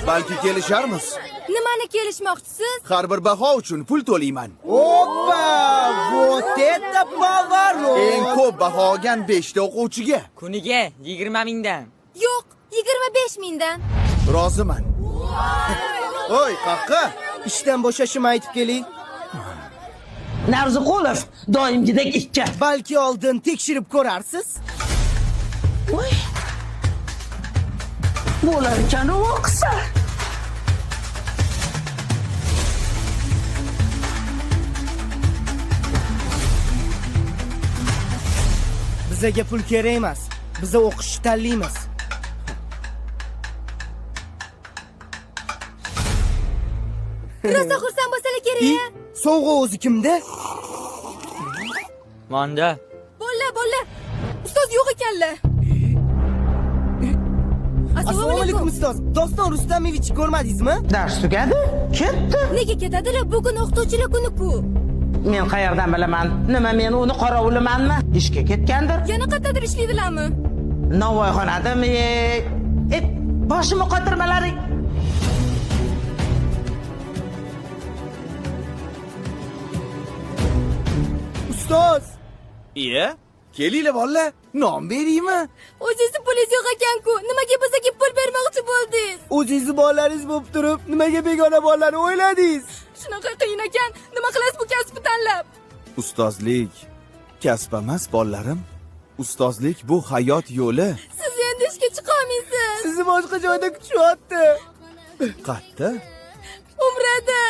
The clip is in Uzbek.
Balki kelisharmiz. Nimani kelishmoqchisiz? Har bir baho uchun pul to'layman. Опа! Вот это поворот! Eng ko'p baho olgan 5 ta o'quvchiga. Kuniga 20 mingdan. Yo'q, 25 mingdan. Roziman. Oy, qaqqa. Ishdan bo'shashimni aytib keling. Narziqulov doimgidek ikki. Balki oldin tekshirib ko'rarsiz? Voy. Bo'lar ekan u o'qisa. Bizaga pul kerak emas. Biza o'qishni tanlaymiz. Rosa xursand bo'lsalar kerak. I, sovg'a o'zi kimda? Manda. Bolla, bolla. Ustoz yo'q ekanlar. Assalomu alaykum ustoz. Doston Rustamovich ko'rmadingizmi? Dars tugadi, ketdi. Nega ketadilar? Bugun o'qituvchilar kuni-ku. Men qayerdan bilaman? Nima men uni qorovulimanmi? Ishga ketgandir. Yana qayerdadir ishlaydilarmi? Novvoyxonadami? E, boshimni qotirmalaring. Ustoz! Iya, kelinglar bolalar, non beraymi? O'zingizni pulingiz yo'q ekan-ku. Nimaga bizga pul bermoqchi bo'ldingiz? O'zingizni bolalaringiz bo'lib turib, nimaga begona bolalarni o'yladingiz? Shunaqa qiyin ekan. Nima qilasiz bu kasbni tanlab? Ustozlik kasb emas, bolalarim. Ustozlik bu hayot yo'li. Siz endi ishga chiqa olmaysiz. Sizni boshqa joyda kutishyapti. Qatta? Umrada.